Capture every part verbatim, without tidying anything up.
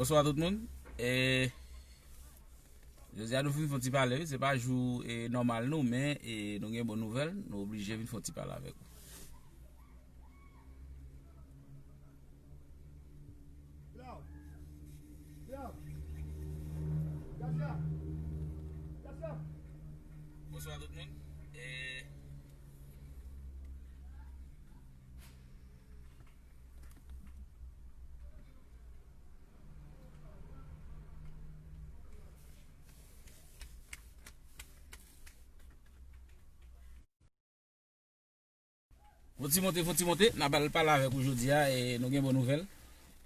Bonswa tout moun. E, jodi a nou vin fè yon ti pale, wi. Se pa jou, e, nòmal nou, men, e, nou gen bon nouvèl, nou oblije vin fè yon ti pale avèk ou. Bonswa tout moun. E, Fon ti monte, fon ti monte, n ap al pale avèk ou jodi a, e nou gen bon nouvèl.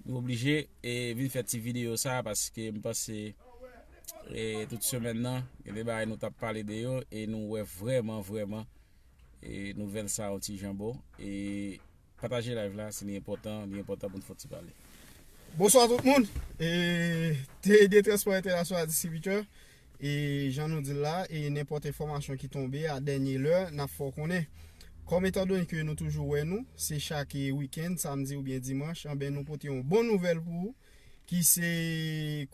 Nou oblije, e, vin fè ti videyo sa, paske m panse, e, tout semèn nan, gen de bagay nou t ap pale de yo, e nou wè vrèman, vrèman, e, nouvèl sa yon ti jan bon. E pataje live la, si li enpòtan, li enpòtan pou n fon ti pale. Bonswa tout moun. E, T I D Transpò Entènasyonal Distribitè. E jan nou di l la, e nenpòt enfòmasyon ki tonbe a dènye lè, n ap fè w konnen. Kòm etandone ke nou toujou wè nou, se chak, e, wikenn, samdi oubyen dimanch, anben nou pote yon bon nouvèl pou ou, ki se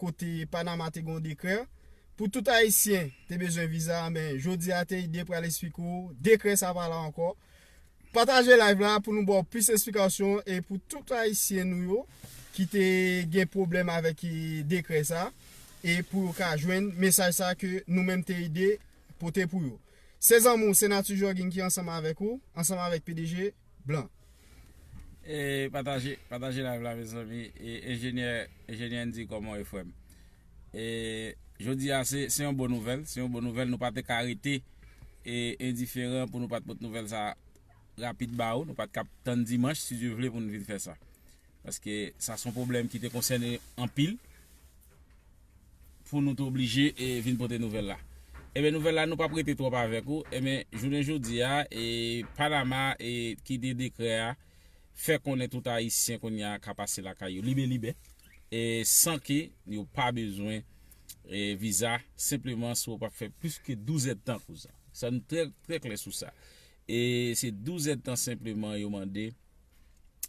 kote Panama te gen yon dekrè. Pou tout Ayisyen te bezwen viza, anben jodi a T I D pral esplike w, dekrè sa pa la ankò. Pataje live la pou nou ba w plis esplikasyon e pou tout Ayisyen nou yo ki te gen pwoblèm avèk, e, dekrè sa e pou yo ka jwenn mesaj sa ke nou menm T I D pote pou yo. Se zanmi w, Senatè Jogging ki ansanm avèk ou, ansanm avèk P D G Blanc. E pataje, pataje live la, mezanmi. E enjenyè, enjenyè Andy, kòman w ye, frè m? E jodi a, se, se yon bon nouvèl. Se yon bon nouvèl. Nou pa te ka rete, e, endiferan pou nou pa t pot nouvèl sa rapid ba ou. Nou pa t k ap tann dimanch, si Dye vle, pou nou vin fè sa. Paske sa se yon pwoblèm ki te konsène anpil pou nou te oblije, e, vin pote nouvèl la. Ebyen, nouvèl la, nou p ap rete twòp avèk ou. Ebyen, jounen jodi a, e, Panama, e, ki te dekrè a, fè konnen tout Ayisyen kounye a ka pase lakay yo libelibè, e, san ke yo pa bezwen, e, viza, senpleman si w p ap fè plis ke douz èdtan pou sa. Sa nou trè, trè klè sou sa. E se douz èdtan senpleman yo mande.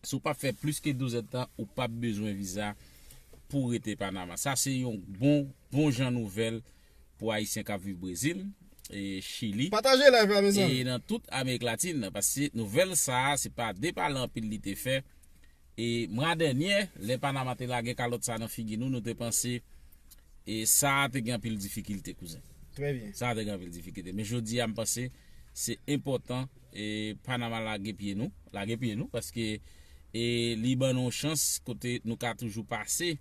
Si w p ap fè plis ke douz èdtan, ou p ap bezwen viza pou w rete Panama. Sa se yon bon, bon jan nouvèl pou Ayisyen k ap viv Brezil, e Chili, pataje live la, mezanmi, e nan tout Amerik Latin nan, paske nouvèl sa a, se pa de pale anpil li te fè. E mwa dènye, lè Panama te lage kalòt sa nan figi nou, nou te panse, e sa a te gen anpil difikilte, kouzen. Trè byen. Sa a te gen anpil difikilte. Men jodi a, m panse se enpòtan, e Panama lage pye nou, lage pye nou, paske, e li ban nou yon chans kote nou ka toujou pase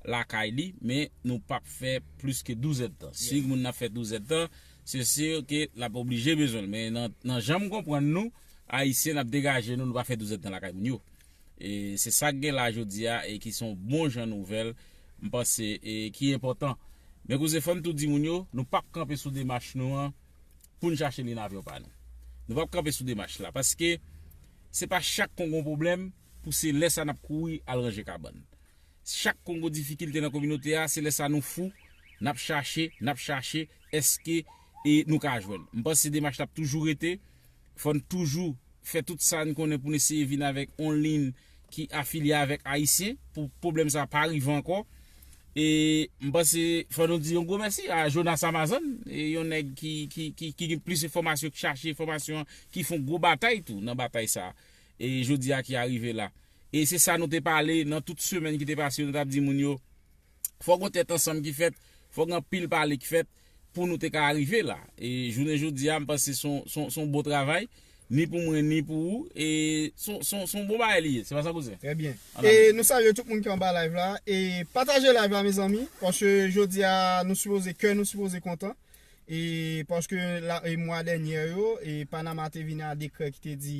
lakay li, men nou p ap fè plis ke douz èdtan. Si moun nan ap fè douz èdtan, se si ke l ap oblije bezwen l. Men nan, nan jan m konprann nou, Ayisyen, n ap degaje nou, nou pa fè douz èdtan lakay moun yo. E se sa k gen la jodi a, e ki se yon bon jan nouvèl, m panse, e ki enpòtan. Men kouzen, fò n tou di moun yo, nou p ap kanpe sou demach nou an pou n chache li nan avyon pa nou. Nou p ap kanpe sou demach la, paske se pa chak Kongo pwoblèm pou se lè sa n ap kouri al ranje kabann. Chak Kongo difikilte nan kominote a, se lè sa nou fou, n ap chache, n ap chache, èske, e, nou ka jwenn. M panse demach la ap toujou rete, fò n toujou fè tout sa n konnen pou n eseye vin avèk on liy ki afilye avèk Ayisyen, pou pwoblèm sa pa rive ankò. E m panse fò nou di yon gwo mèsi a Jonas Amazon, e yon nèg ki, ki, ki, ki gen plis enfòmasyon, ki chache enfòmasyon, ki fè yon gwo batay tou nan batay sa. E jodi a ki arive la. E se sa nou te pale nan tout semèn ki te pase, nou t ap di moun yo, fò gen tèt ansanm ki fèt, fò gen anpil pale ki fèt pou nou te ka rive la. E jounen jodi a, m panse se yon, se yon, se yon bon travay, ni pou mwen, ni pou ou, e se yon, se yon, se yon bon bagay li ye, se pa sa, kouzen? Trè byen. E nou salye tout moun ki anba live la, e pataje live la, mezanmi, paske jodi a, nou sipoze, kè nou sipoze kontan, e paske la, e mwa dènye yo, e Panama te vin a dekrè ki te di,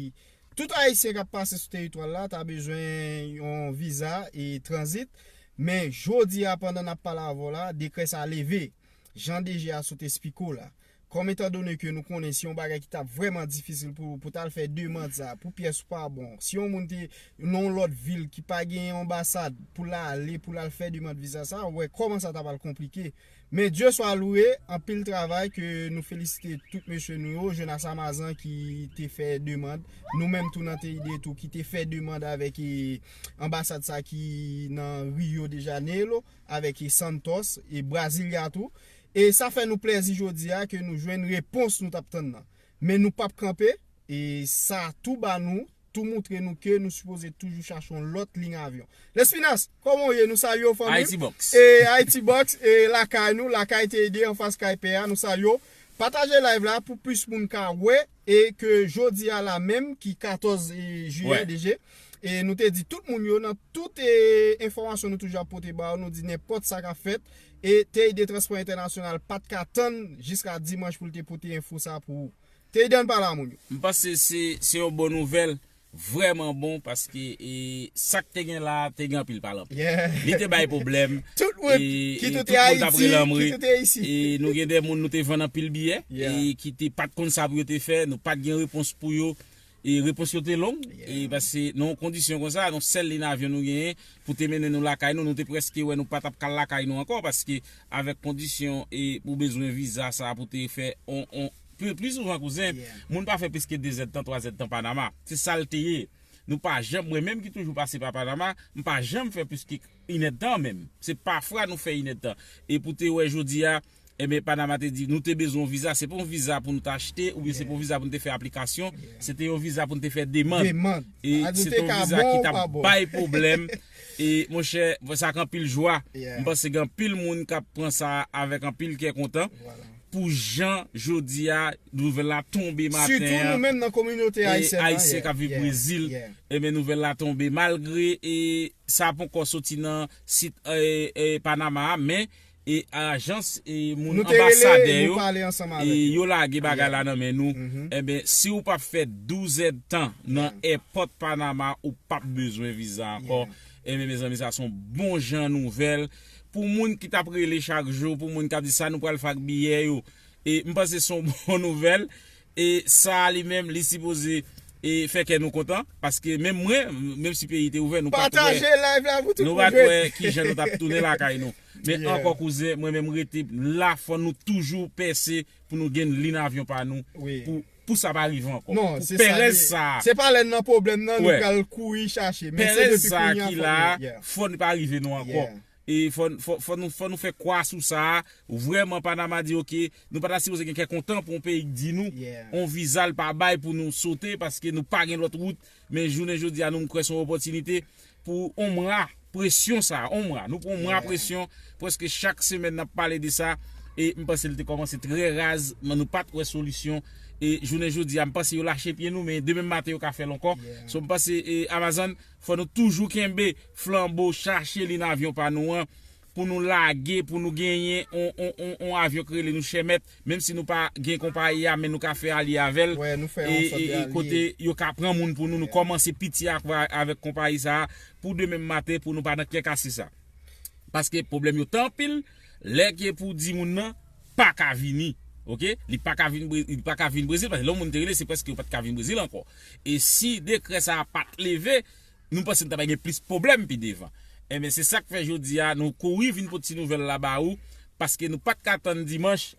tout Ayisyen k ap pase sou teritwa l la ta bezwen yon viza e tranzit, men jodi a, pandan n ap pale avè w la, dekrè sa leve. Jan D G a sot esplike w la. kòm etandone ke nou konnen se yon bagay ki t ap vrèman difisil pou, pou t al fè demann sa, pou pyès ou pa bon, si yon moun te nan yon lòt vil ki pa gen anbasad pou l ale, pou l al fè demann viza sa, ou wè kòman sa t ap al konplike. Men Dye swa louwe, anpil travay ke nou felisite tout mesye nou yo, Jonas Amazan ki te fè demann, nou menm tou nan T I D tou ki te fè demann avèk e, anbasad sa ki nan Rio de Janeiro, avèk e, Santos e Brasilia tou. E sa fè nou plèzi jodi a ke nou jwenn repons nou t ap tann nan. Men nou p ap kanpe, e sa tou ba nou, tou moutre nou ke nou sipoze toujou chache yon lòt liy avyon. Lespinas, kòman w ye? Nou salye w, fanmi. Haiti Box. E Haiti Box, e lakay nou, lakay T D anfas kay pè a, nou salye w. Pataje live la pou plis moun ka wè, e ke jodi a la menm, ki katòz e, jiyè, D G, e nou te di tout moun yo nan tout e, enfòmasyon nou toujou ap pote ba yo, nou di nenpòt sa k ap fèt, e T D Transpò Entènasyonal pa t ka tann jiska dimanch pou l te pote enfo sa pou ou. T D, ann pale a moun yo. M panse se, se yon bon nouvèl, vrèman bon, paske e, sa k te gen la, te gen anpil pale anpil. Yeah. Li te bay pwoblèm. Tout moun, e, kit e ou te tout moun t ap Ayiti, rele anmwe. Kit ou te isi. E nou gen de moun nou te vann anpil biyè, yeah, e ki te pa t konn sa pou yo te fè, nou pa t gen repons pou yo. E repons yo te long, yeah, e paske nan yon kondisyon konsa, nan sèl liy avyon nou genyen pou te mennen nou lakay nou, nou te prèske wè nou pa t ap ka al lakay nou ankò, paske avèk kondisyon e ou bezwen viza sa pou te fè on, on, pli, pli souvan kouzen, yeah, moun pa fè plis ke de zèdtan, twa zèdtan Panama. Se sa l te ye. Nou pa janm, mwen menm ki toujou pase pa Panama, m pa janm fè plis ke inèdtan menm. Se pafwa nou fè inèdtan. E pou te wè jodi a, ebyen, Panama te di, nou te bezwen yon viza. Se pa yon viza pou nou te achte, oubyen se pa yon viza pou nou te fè aplikasyon. Yeah. Se te yon viza pou nou te fè demann. Demann. E se te yon viza ki t ap bay pwoblèm. E, monchè, sa k anpil jwa. Yeah. M panse gen anpil moun k ap pran sa avèk anpil kè kontan. Vwala. Pou jan jodi a, nouvèl la tonbe maten an. Sitou nou menm nan kominote ayisyèn lan, Ayisyen k ap viv Brezil, yeah, ebyen, nouvèl la tonbe. Malgre, e, sa poko soti nan sit, e, e, Panama a, men, e, ajans, e, moun anbasadè yo, e, yo lage bagay la nan men nou. Enben, si w p ap fè douz èdtan nan èpòt Panama, ou p ap bezwen viza ankò. Enben, mezanmi, sa se yon bon jan nouvèl. Pou moun ki t ap rele chak jou, pou moun k ap di sa nou pral fè ak biyè yo, e m panse se yon bon nouvèl. E sa a li menm, li sipoze, e, fè kè nou kontan, paske menm mwen, menm si peyi te ouvè, nou pa t wè, pataje live la pou tout moun jwenn, nou pa t wè kijan nou t ap tounen lakay nou. Men ankò, kouzen, mwen menm rete la, fò nou toujou pèse pou nou gen liy avyon pa nou, pou, pou sa pa rive ankò. Non, pou se sa, perèz sa. Se pa lè n nan pwoblèm nan, nou pral kouri chache. Men se depi kounye a, fò nou, yeah, fò n pa rive nou ankò. E fò, fò, fò nou, fò nou fè kwa sou sa. Vrèman, Panama di, oke, nou pa ta sipoze gen kè kontan pou yon peyi k di nou, yon viza l pa bay pou nou sote, paske nou pa gen lòt wout. Men jounen jodi a, nou, m kwè se yon opòtinite pou yon mwa presyon sa, yon mwa. Nou pran yon mwa presyon, prèske chak semèn n ap pale de sa. E m panse l te kòmanse trè raz, men nou pa t wè solisyon. E jounen jodi a, m panse yo lache pye nou, men demen maten yo ka fè l ankò. So, m panse, e, Amazon, fò nou toujou kenbe flanbo, chache liy avyon pa nou an, pou nou lage, pou nou genyen on, on, on, on avyon k rele nou chè mèt, menm si nou pa gen konpayi a, men nou ka fè alye avè l. E, e, e kote yo ka pran moun pou nou, nou kòmanse piti ak, avèk konpayi sa a, pou demen maten, pou nou pa nan kè kase sa. Paske pwoblèm yo tan anpil, lè ke pou di moun nan pa ka vini, oke? Li pa ka vin Bre-, li pa ka vin Brezil, paske lè yon moun te rele, se prèske yo pa t ka vin Brezil ankò. E si dekrè sa a pa t leve, nou panse n ta pral gen plis pwoblèm pi devan. Enben, se sa k fè jodi a, nou kouri vin pote ti nouvèl la ba ou, paske nou pa t ka tann dimanch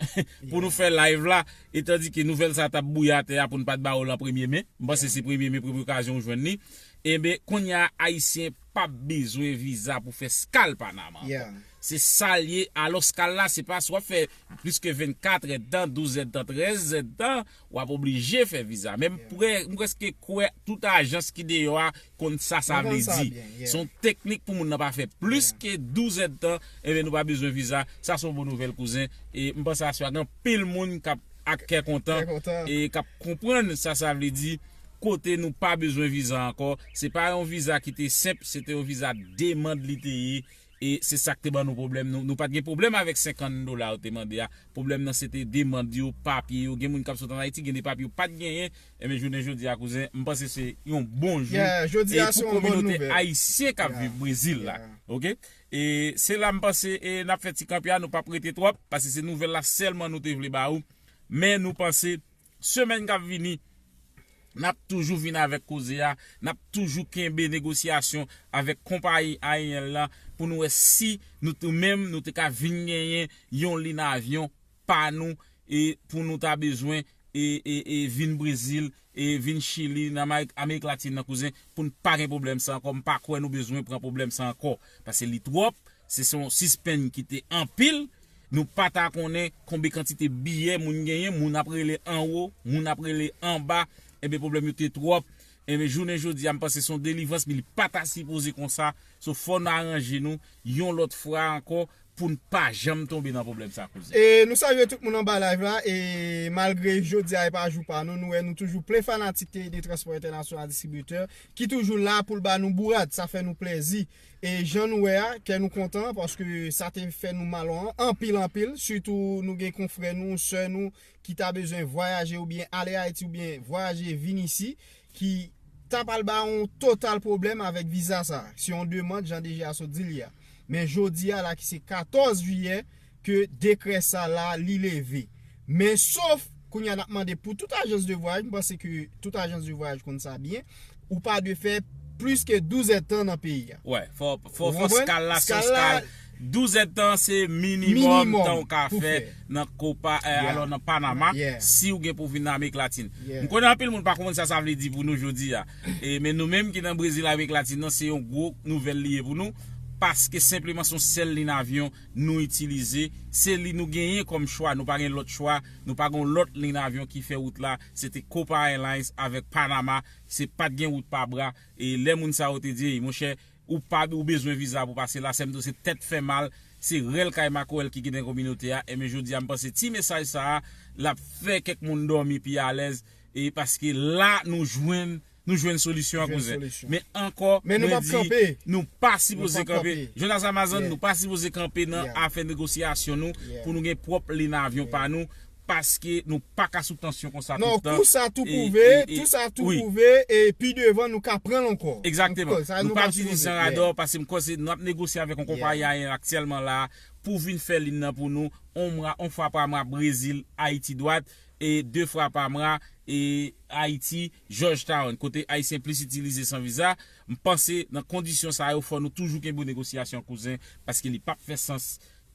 pou nou fè live la, etandike nouvèl sa a t ap bouyi atè a pou n pa t ba ou l an premye men. M panse se premye men, premye okazyon ou jwenn li. Enben, kounye a, Ayisyen p ap bezwen viza pou fè eskal Panama ankò. Se sa l ye, alò eskal la, se pa si w ap fè plis ke vennkat èdtan, douz èdtan, trèz èdtan, w ap oblije fè viza. Men m prè-, m prèske kwè tout ajans ki deyò a konn sa sa vle di. Se yon teknik pou moun nan pa fè plis ke douz èdtan, enben nou pa bezwen viza. Sa se yon bon nouvèl, kouzen. E m panse aswè a gen anpil moun k ap ak kè kontan e k ap konprann sa sa vle di, kote nou pa bezwen viza ankò. Se pa yon viza ki te senp, se te yon viza demann li te ye. E se sa k te ban nou pwoblèm. Nou, nou pa t gen pwoblèm avèk senkant dola yo te mande a. Pwoblèm nan se te demann yo, papye yo. Gen moun k ap sot ann Ayiti, gen de papye yo pa t genyen. Enben, jounen jodi a, kouzen, m panse se yon bon jou e pou kominote ayisyen k ap viv Brezil la. Oke? E se la m panse, e n ap fè ti kanpe a, nou p ap rete twòp, paske se nouvèl la sèlman nou te vle ba ou. Men nou panse semèn k ap vini, n ap toujou vin avèk koze a, n ap toujou kenbe negosyasyon avèk konpayi aeyèn la pou nou wè si nou tou menm nou te ka vin genyen yon liy avyon pa nou e pou nou ta bezwen e, e, e vin Brezil e vin Chili, nan Amerik, Amerik Latin nan kouzen, pou n pa gen pwoblèm sa ankò. M pa kwè nou bezwen pran pwoblèm sa ankò. Paske li twòp, se se yon sispenn ki te anpil. Nou pa ta konnen konbe kantite biyè moun genyen, moun ap rele anwo, moun ap rele anba. Enben pwoblèm yo te twòp. Enben jounen jodi a, m panse se yon delivrans, men li pa ta sipoze konsa. So fò nou aranje nou yon lòt fwa ankò pou n pa janm tonbe nan pwoblèm sa kouzen. E nou salye tout moun anba live la, e malgre jodi a e pa jou pa nou, nou wè nou toujou plen fanatik T E D Transpò Entènasyonal Distribitè, ki toujou la pou l ba nou bourad, sa fè nou plèzi. E jan nou wè a, kè nou kontan, paske sa te fè nou mal an, anpil, anpil, sitou nou gen konfrè nou, sè nou, ki ta bezwen vwayaje oubyen ale Ayiti oubyen vwayaje vin isi, ki ta pral ba yon total pwoblèm avèk viza sa. Se yon demann, jan D G a sot di li a. Men jodi a la ki se katòz jiyè ke dekrè sa la li leve. Men sof, kounye a n ap mande pou tout ajans de vwayaj, m panse ke tout ajans de vwayaj konn sa byen, ou pa dwe fè plis ke douz èdtan nan peyi a. Wè, fò, fò, fò skal la, se yon skal douz èdtan se minimòm tan w ka fè nan Kopa, eh, alò nan Panama, si w gen pou vin nan Amerik Latin. M konnen anpil moun pa konprann sa sa vle di pou nou jodi a. E, men nou menm ki nan Brezil, Amerik Latin nan, se yon gwo nouvèl li ye pou nou, paske senpleman se yon sèl liy avyon nou itilize, se li nou genyen kòm chwa, nou pa gen lòt chwa, nou pa gen lòt liy avyon ki fè wout la, se te Copa Airlines avèk Panama, se pa t gen wout pa bra, e lè moun sa yo te di, "Ey, monchè, ou pa, ou bezwen viza pou pase la, sèm tou se tèt fè mal, se rèl kay makwèl ki gen nan kominote a." Enben jodi a, m panse ti mesaj sa a, l ap fè kèk moun dòmi pi alèz, e paske la nou jwenn, nou jwenn solisyon an kouzen. Men ankò, mwen di, nou pa sipoze kanpe. Jonas Amazon, nou pa sipoze kanpe nan afè negosyasyon nou pou nou gen pwòp liy avyon pa nou, paske nou pa ka sou tansyon konsa tout tan. Non, kou sa tou pwouve, tou sa tou pwouve, e pi devan nou ka pran l ankò. Egzakteman. Nou pa itilize san radò, paske m kwè se nou ap negosye avèk yon konpayi ayen aktyèlman la pou vin fè liy nan pou nou, on mwa, on fwa pa mwa, Brezil, Ayiti dwat, e de fwa pa mwa, e Ayiti, Georgetown, kote Ayisyen plis itilize san viza. M panse nan kondisyon sa yo, fò nou toujou kenbe yon negosyasyon kouzen, paske li p ap fè sans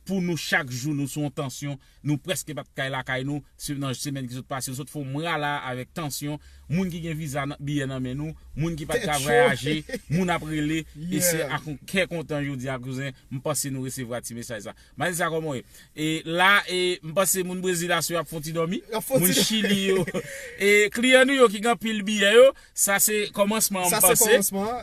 pou nou chak jou nou sou yon tansyon, nou prèske pa t kay lakay nou, se nan semèn ki sot pase, nou sot fè yon mwa la avèk tansyon, moun ki gen viza nan, biyè nan men nou, moun ki pa t ka vwayaje, moun ap rele, e se ak yon kè kontan jodi a kouzen, m panse nou resevwa ti mesaj sa. Vanessa, kòman w ye? E la, e, m panse moun Brezil aswè ap fè yon ti dòmi. Moun Chili yo. E kliyan nou yo ki gen anpil biyè yo, sa se kòmansman an, m panse.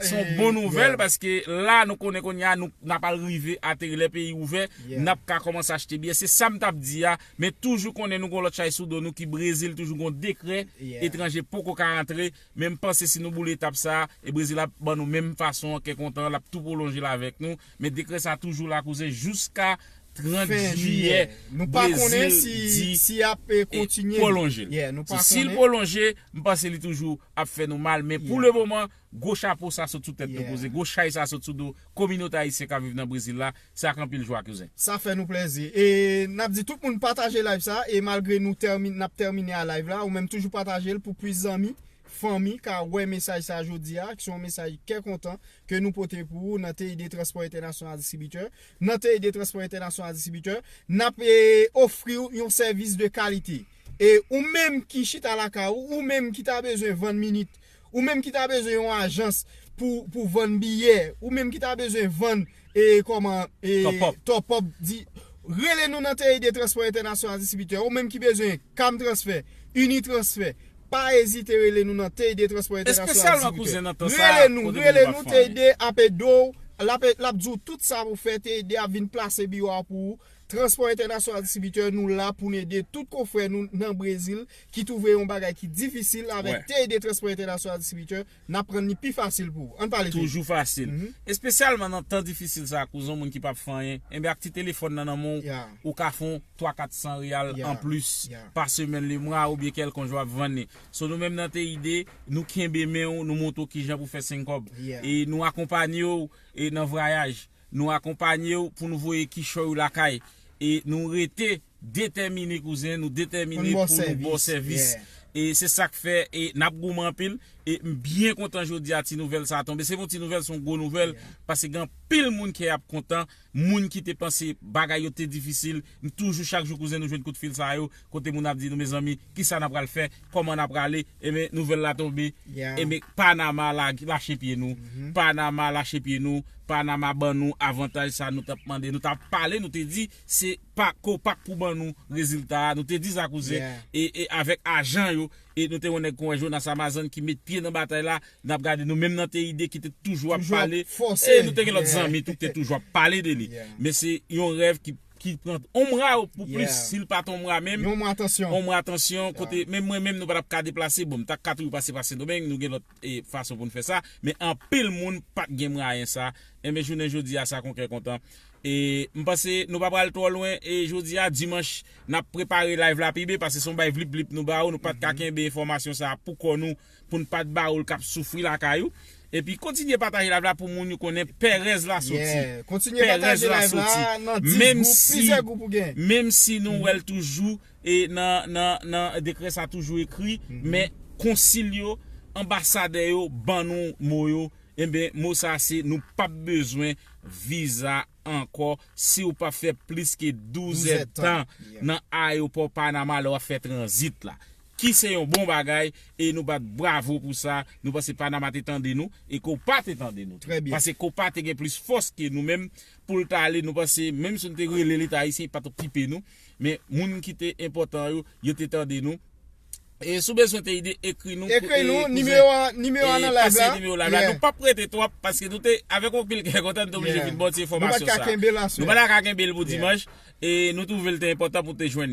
Se yon bon nouvèl paske la nou konnen kounye a nou n ap al rive ateri lè peyi ouvè, n ap ka kòmanse achte biyè. Se sa m t ap di a, men toujou konnen nou gen lòt chay sou do nou ki Brezil, toujou gen dekrè etranje poko ka rantre, men m panse si nou boule etap sa, e Brezil ap ban nou menm fason an, kè kontan, l ap tou pwolonje l avèk nou. Men dekrè sa toujou la kouzen jiska trant jiyè. Nou pa konnen si, si y ap kontinye pwolonje l. Si l pwolonje, m panse li toujou ap fè nou mal. Men pou le moman, gwo chapo sa sot sou tèt nou kouzen. Gwo chay sa sot sou do kominote ayisyen k ap viv nan Brezil la. Se ak anpil jwa kouzen. Sa fè nou plèzi. E n ap di tout moun pataje live sa. E malgre nou tèmine, n ap tèmine a live la, ou menm toujou pataje l pou plis zanmi, fanmi ka wè mesaj sa jodi a, ki se yon mesaj kè kontan ke nou pote pou ou nan T E D Transpò Entènasyonal Distribitè. Nan T E D Transpò Entènasyonal Distribitè, n ap, e, ofri w yon sèvis de kalite. E ou menm ki chita lakay ou, ou menm ki ta bezwen vann minit, ou menm ki ta bezwen yon ajans pou, pou vann biyè, ou menm ki ta bezwen vann, e, kòman, e, top up, di, rele nou nan T E D Transpò Entènasyonal Distribitè, ou menm ki bezwen Cam Transfer, Unitransfer, pa ezite rele nou nan T E D Transpò Entènasyonal Distribitè. Rele nou, rele nou, T E D ap ede w, l ap, l ap di w tout sa pou fè, T E D ap vin plase biwo a pou ou. Transpò Entènasyonal Distribitè, nou la pou n ede tout konfrè nou nan Brezil ki twouve yon bagay ki difisil avèk T E D Transpò Entènasyonal Distribitè, n ap rann li pi fasil pou ou. Ann pale, T E D. Toujou fasil. Espesyalman nan tan difisil sa a, kouzen, yon moun ki p ap fè anyen, enben ak ti telefòn nan nan men w, ou ka fè yon twa kat san reyal anplis pa semèn, lemwa oubyen kèlkonk jan w ap vann li. So nou menm nan T E D, nou kenbe men w, nou montre w kijan pou fè senk kòb. E nou akonpanye w, e nan vwayaj. Nou akonpanye w pou nou voye kichòy ou lakay. E nou rete Detèmine, kouzen, nou detèmine pou nou ba w sèvis. E se sa k fè e n ap goumen anpil. E m byen kontan jodi a ti nouvèl sa a tonbe. Se pa yon ti nouvèl, se yon gwo nouvèl. Paske gen anpil moun kè y ap kontan. Moun ki te panse bagay yo te difisil. M toujou, chak jou, kouzen, nou jwenn kout fil sa yo. Kote moun ap di nou, mezanmi, kisa n ap pral fè? Kòman n ap prale? Ebyen, nouvèl la tonbe. Ebyen, Panama la, lache pye nou. Panama lache pye nou. Panama ban nou avantaj sa nou t ap mande. Nou t ap pale, nou te di, se pa Kopak pou ban nou rezilta a. Nou te di sa, kouzen. E, e avèk ajan yo, e nou te wè nèg kon Jonas Amazon ki met pye nan batay la. N ap gade nou menm nan T I D ki te toujou ap pale. E nou te gen lòt zanmi tou ki te toujou ap pale de li. Men se yon rèv ki, ki pran yon mwa pou plis, si l pa t yon mwa menm. Yon mwa tansyon. Yon mwa tansyon, kote menm mwen menm nou pa t ap ka deplase. Bon, m ta ka toujou pase pa Sendomeng, nou gen lòt e, fason pou n fè sa. Men anpil moun pa t gen mwayen sa. Enben, jounen jodi a, sa k yon kè kontan. E m panse nou pa pral twò lwen. E jodi a, dimanch, n ap prepare live la pi byen, paske se yon bay vlip vlip nou ba ou. Nou pa t ka kenbe enfòmasyon sa a pou kò nou, pou n pa t ba ou l k ap soufri lakay ou. Epi kontinye pataje live la pou moun yo konnen pèrèz la soti. Pèrèz la soti. Menm si, menm si nou wè l toujou, e nan, nan, nan dekrè sa toujou ekri, men konsil yo, anbasadè yo, ban nou mo yo. Enben, mo sa a se nou p ap bezwen viza ankò si w pa fè plis ke douz èdtan nan ayewopò Panama lè w ap fè tranzit la. Ki se yon bon bagay, e nou bat bravo pou sa. Nou panse Panama te tande nou, e Kopa te tande nou tou. Paske Kopa te gen plis fòs ke nou menm pou l t ale. Nou panse, menm si nou te rele Leta ayisyen, li pa t okipe nou. Men moun ki te enpòtan yo, yo te tande nou. E si w bezwen T I D, ekri nou. Ekri nou, nimewo a, nimewo a nan live la. Pase nimewo live la. Nou p ap rete twòp, paske nou te, avèk yon pil kè kontan, nou te oblije vin ba w ti enfòmasyon sa a. Nou pa t ka kenbe l pou dimanch, e nou twouve l te enpòtan pou te jwenn li.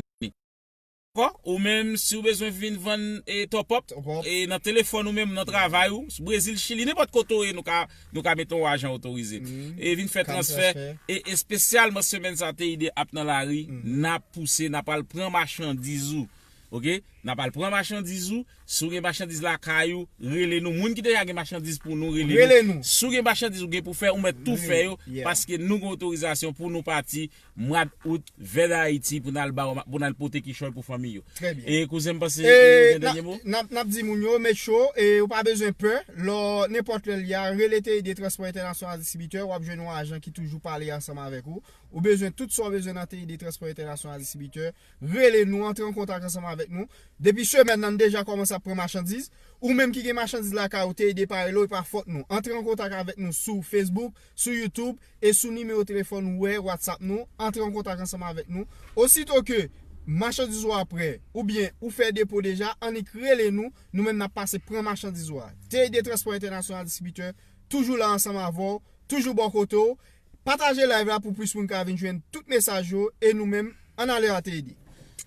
Dakò? Ou menm, si w bezwen vin vann e top up, e nan telefòn ou menm, nan travay ou, Brezil, Chili, nenpòt kote w ye, nou ka, nou ka mete yon ajan otorize. E vin fè transfè. E espesyalman semèn sa a, T I D ap nan lari, n ap pouse, n ap al pran machandiz ou. Oke? N ap al pran machandiz ou. Si w gen machandiz lakay ou, rele nou. Moun ki deja gen machandiz pou nou, rele nou. Si w gen machandiz ou gen pou fè, ou mèt tou fè yo, paske nou gen otorizasyon pou nou pati mwa d out vè Dayiti pou n al ba, pou n al pote kichòy pou fanmi yo. E kouzen, m panse, e, gen dènye mo? N ap, n ap di moun yo, make sure, e ou pa bezwen pè, lò, nenpòt lè l ye a, rele T I D Transpò Entènasyonal Distribitè, w ap jwenn yon ajan ki toujou pale ansanm avèk ou. Ou bezwen tout sa w bezwen nan T I D Transpò Entènasyonal Distribitè, rele nou, antre an kontak ansanm avèk nou. Depi semèn nan, n deja kòmanse ap pran machandiz. Ou menm ki gen machandiz lakay ou, T I D pa rele w, e pa fòt nou. Antre an kontak avèk nou sou Facebook, sou YouTube, e sou nimewo telefòn ou wè, WhatsApp nou, antre an kontak ansanm avèk nou. Osito ke machandiz ou a prè, oubyen ou fè depo deja, annik rele nou, nou menm n ap pase pran machandiz ou a. T I D Transpò Entènasyonal Distribitè, toujou la ansanm avè w, toujou bò kote w. Pataje live la pou plis moun ka vin jwenn tout mesaj yo, e nou menm, ann ale a T I D.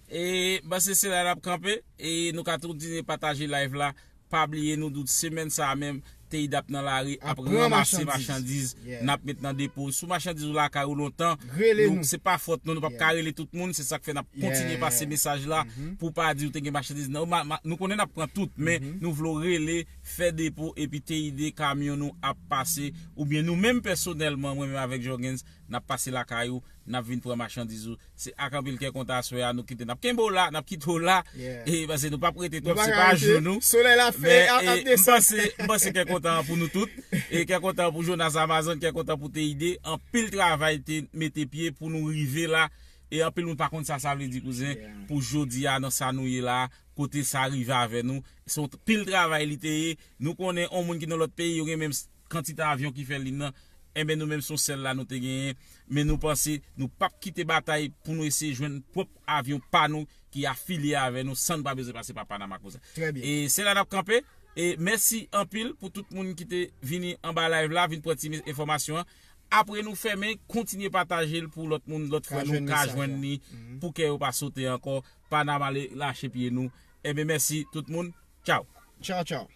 E, m panse se la n ap kanpe, e nou ka kontinye pataje live la. Pa bliye, nou di w semèn sa a menm, T I D ap nan lari, ap ranmase machandiz n ap met nan depo. Si w machandiz ou lakay ou lontan, nou, se pa fòt nou, nou p ap ka rele tout moun, se sa k fè n ap kontinye pase mesaj la, pou w pa di w te gen machandiz nan, ma-, ma-, nou konnen n ap pran tout, men nou vle w rele, fè depo, epi T I D kamyon nou ap pase, oubyen nou menm pèsonèlman, mwen menm avèk Jorgens, n ap pase lakay ou, n ap vin pran machandiz ou. Se ak anpil kè kontan aswè a nou kite. N ap kenbe w la, n ap kite w la. E, paske nou p ap rete twòp, se pa jou nou. Solèy la fè, men, ap, ap e, m desann. Panse, m panse kè kontan an pou nou tout. E kè kontan an pou Jonas Amazon, kè kontan pou T I D. Anpil travay te mete pye pou nou rive la. E anpil moun pa konn sa sa vle di, kouzen, pou jodi a, nan sa nou ye la, kote sa rive avè nou. Se yon pil travay li te ye. Nou konnen yon moun ki nan lòt peyi, yo gen menm kantite avyon ki fè li nan. Enben, nou menm se yon sèl la nou te genyen. Men nou panse, nou p ap kite batay pou nou eseye jwenn pwòp avyon pa nou ki afilye avè nou, san n pa bezwen pase pa Panama, kouzen. E se la n ap kanpe. E mèsi anpil pou tout moun ki te vini anba live la, vin pran ti enfòmasyon an. Apre nou fèmen, kontinye pataje l pou lòt moun, lòt frè nou ka jwenn li, pou kè yo pa sote ankò. Panama ale lache pye nou. Enben, mèsi tout moun. Tchaw. Tchaw, tchaw.